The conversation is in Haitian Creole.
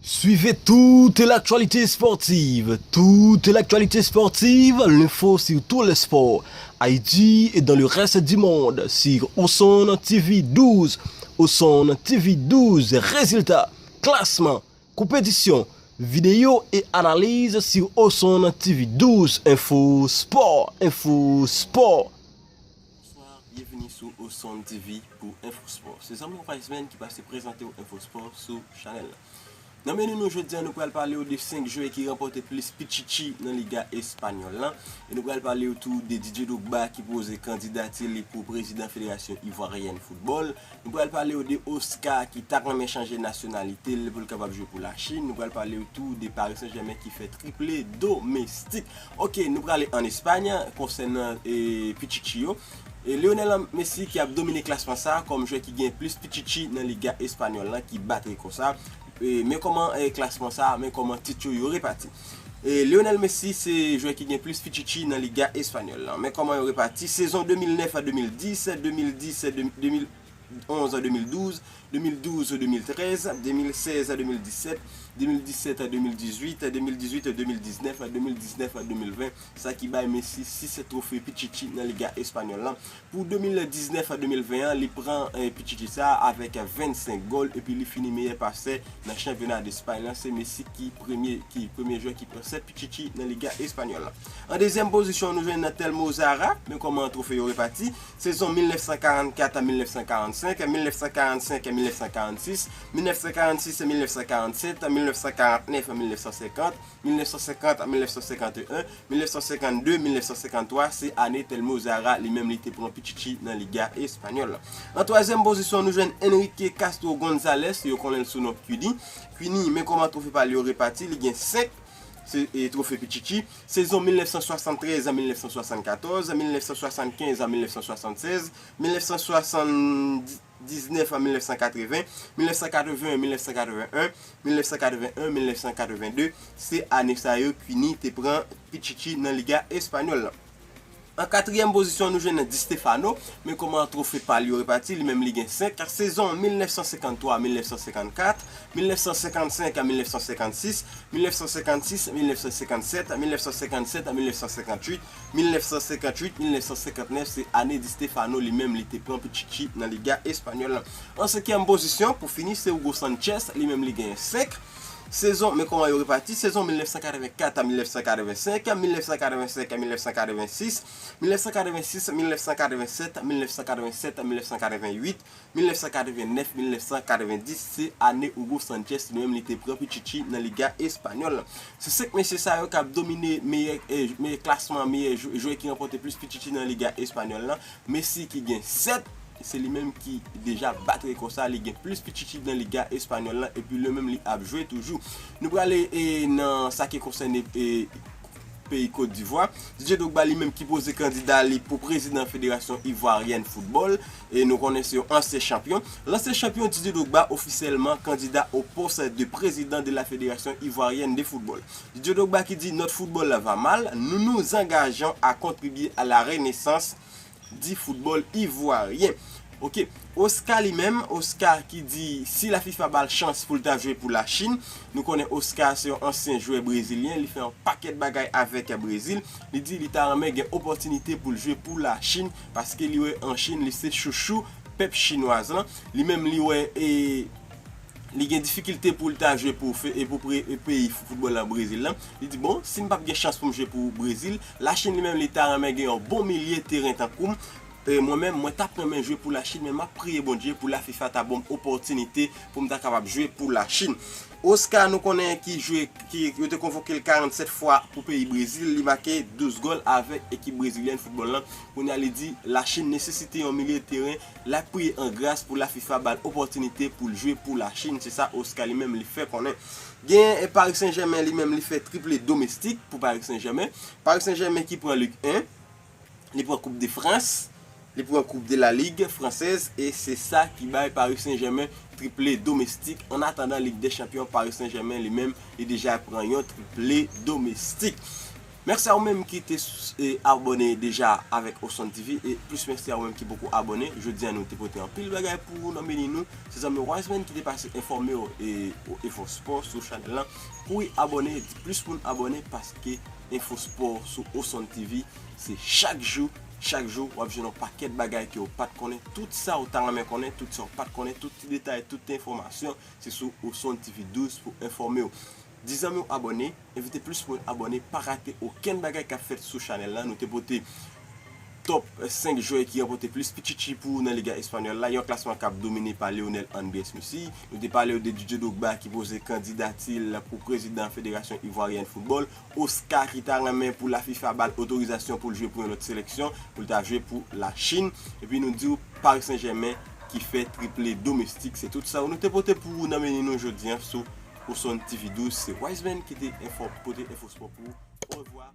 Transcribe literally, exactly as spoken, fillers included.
Suivez toute l'actualité sportive, toute l'actualité sportive, l'info sur tous les sports, Haïti et dans le reste du monde, sur Oson T V douze. Oson T V douze, résultats, classement, compétition, vidéo et analyse sur Oson T V douze. Info Sport, Info Sport. Bonswa, byenvini sou Oson T V pou Info Sport. Se zanmi w Wiseman ki pase prezante w Info Sport sou chanèl la. Nan meni nou jodi a, nou pral pale w de senk jwè ki ranpòte plis pichichi nan Liga Espanyòl la. E nou pral pale w tou de Didier Drogba ki poze kandidati li pou prezidan Federasyon Ivwaryèn Foutbòl. Nou pral pale w de Oscar ki ta renmen chanje nasyonalite l pou l kapab jwe pou Lachin. Nou pral pale w tou de Paris Saint-Germain ki fè triple domestik. Ok, nou prale ann Espay konsènan e, pichichi yo. E Lionel Messi ki ap domine klasman sa a kòm jwè ki gen plis pichichi nan Liga Espanyòl la ki bat rekò sa a. E, men kòman e, klasman sa a, men kòman tit yo, yo repati. E, Lionel Messi se jwè ki gen plis pichichi nan Liga Espanyòl la. Men kòman yo repati. Sezon de mil nèf a de mil dis, de mil dis, de, de mil onz a de mil douz, de mil douz a de mil trèz, de mil sèz a de mil disèt, de mil disèt a de mil dizuit, de mil dizuit a de mil diznèf, de mil diznèf a de mil ven, sa ki bay Messi sis twofe pichichi nan Liga Espanyòl la. Pou de mil diznèf a de mil ven an, li pran eh, pichichi sa a avèk vennsenk gòl epi li fini meyè pasè nan chanpyona Despay la. Se Messi ki premye, ki premye jwè ki pran sèt pichichi nan Liga Espanyòl la. An dezyèm pozisyon, nou jwenn Telmo Zarra, men kòman twofe yo repati. Sezon mil nèf san karannkat a mil nèf san karannsenk, mil nèf san karannsenk a mil nèf san karannsis, mil nèf san karannsis a mil nèf san karannsèt, mil nèf san karannèf a mil nèf san senkant, mil nèf san senkant a mil nèf san senkant e en, mil nèf san senkannde, mil nèf san senkanntwa, se ane Telmo Zarra li menm li te pran pichichi nan Liga Espanyòl la. An twazyèm pozisyon, nou jwenn Enrique Castro Gonzalez, yo konnen l sou non Quini. Quini, men kòman twofe pa l yo repati, li gen senk se, e, twofe pichichi. Sezon mil nèf san swasanntrèz a mil nèf san swasannkatòz, mil nèf san swasannkenz a mil nèf san swasannsèz, mil nèf san swasann diznèf a mil nèf san katreven, mil nèf san katreven a mil nèf san katreven en, mil nèf san katreven en, mil nèf san katreven de, se ane sa yo Quini te pran pichichi nan Liga Espanyòl la. An katriyèm pozisyon, nou jwenn Di Stefano, men kòman twofe pa l yo repati, li menm li gen senk. Sezon mil nèf san senkanntwa a mil nèf san senkannkat, mil nèf san senkannsenk a mil nèf san senkannsis, mil nèf san senkannsis, mil nèf san senkannsèt, mil nèf san senkannsèt a mil nèf san senkantuit, mil nèf san senkantuit, mil nèf san senkantnèf, se ane Di Stefano li menm li te pran pichichi nan Liga Espanyòl la. An senkyèm pozisyon, pou fini, se Hugo Sanchez, li menm li genyen senk. Sezon, men kòman yo repati, sezon mil nèf san katrevenkat a mil nèf san katrevensenk, mil nèf san katrevensenk a mil nèf san katrevensis, mil nèf san katrevensis, mil nèf san katrevennsèt, mil nèf san katrevennsèt, mil nèf san katrevenuit, mil nèf san katrevennèf, mil nèf san katrevendis, se ane Hugo Sanchez li menm li te pran pichichi nan Liga Espanyòl la. Se senk mesye sa yo k ap domine meyè, eh, meyè klasman, meyè jwè, jwè ki ranpòte plis pichichi nan Liga Espanyòl la. Messi ki gen sèt, se li menm ki deja bat rekò sa, li gen plis pichichi nan Liga Espanyòl la, epi li menm li ap jwe toujou. Nou prale eh, nan sa ki konsène eh, peyi Kot Divwa. Didier Drogba li menm ki poze kandida li pou prezidan Federasyon Ivwaryèn Foutbòl, e nou konnen se yon ansyen chanpyon. L'ancien champion Didier Drogba officiellement candidat au poste de président de la Fédération Ivoirienne de Football. Didier Drogba ki di: Notre football va mal, nous nous engageons à contribuer à la renaissance du football ivoirien. Ok, Oscar li menm, Oscar ki di si la FIFA ba l chans pou l ta jwe pou Lachin, nou konnen Oscar se yon ansyen jwè brezilyen, li fè yon pakèt bagay avèk Brezil, li di li ta renmen gen opòtinite pou l jwe pou Lachin, paske li wè an Chin, li se chouchou pèp chinwaz lan, li menm li wè e li gen difikilte pou l ta jwe pou fe, e pou pre, e peyi foutbòl la Brezil lan. Li di, bon, si m p ap gen chans pou m jwe pou Brezil, Lachin li menm li ta renmen gen yon bon milye teren tankou m. E mwen menm, mwen t ap renmen jwe pou Lachin, men m ap priye Bondye pou la FIFA ta ban m opòtinite pou m ta kapab jwe pou Lachin. Oscar, nou konnen ki jwe, ki, yo te konvoke l karannsèt fwa pou peyi Brezil, li make douz gòl avèk ekip brezilyèn foutbòl lan. Kounye a, li di Lachin nesesite yon milye teren, l ap priye an gras pou la FIFA ba l opòtinite pou l jwe pou Lachin, se sa Oscar li menm li fè konnen. Gen eh, Paris Saint-Germain li menm li fè triple domestik pou Paris Saint-Germain. Paris Saint-Germain ki pran Ligue un, li pran Coupe de France, li pran Coupe de la Ligue française, e se sa ki bay Paris Saint-Germain triple domestik. An atandan Ligue des Champions, Paris Saint-Germain li menm li deja pran yon triple domestik. Mèsi a ou menm ki te s- e abòne deja avèk Oson T V, e plis mèsi a ou menm ki poko abòne. Jodi a nou te pote anpil bagay pou ou nan meni nou. Se zanmi Wiseman ki te pase enfòme w e o Enfo Spò sou chanèl lan. Kouri abòne, di plis moun abòne, paske Enfo Spò sou Oson T V, se chak jou, chak jou w ap jwenn yon pakèt bagay ke w pa t konnen. Tout sa w ta renmen konnen, tout sa w pa t konnen, tout ti detay, tout enfòmasyon, se sou Oson T V douz pou enfòme w. Di zanmi w abòne, envite plis moun abòne, pa rate okenn bagay k ap fèt sou chanèl la. Nou te pote top senk jwè ki ranpòte plis pichichi pou ou nan Liga Espanyòl la, yon klasman k ap domine pa Lionel Andrés Messi. Nou te pale w de Didier Drogba ki poze kandidati l pou prezidan Federasyon Ivwaryèn Foutbòl, Oscar ki ta renmen pou la FIFA ba l otorizasyon pou l jwe pou yon lòt seleksyon, pou l ta jwe pou Lachin. Epi nou di w Paris Saint-Germain ki fè triple domestik. Se tout sa nou te pote pou ou nan meni nou jodi a sou Oson T V douz. Se Wiseman ki te enfò- pote Enfo Spò pou ou. Orevwa.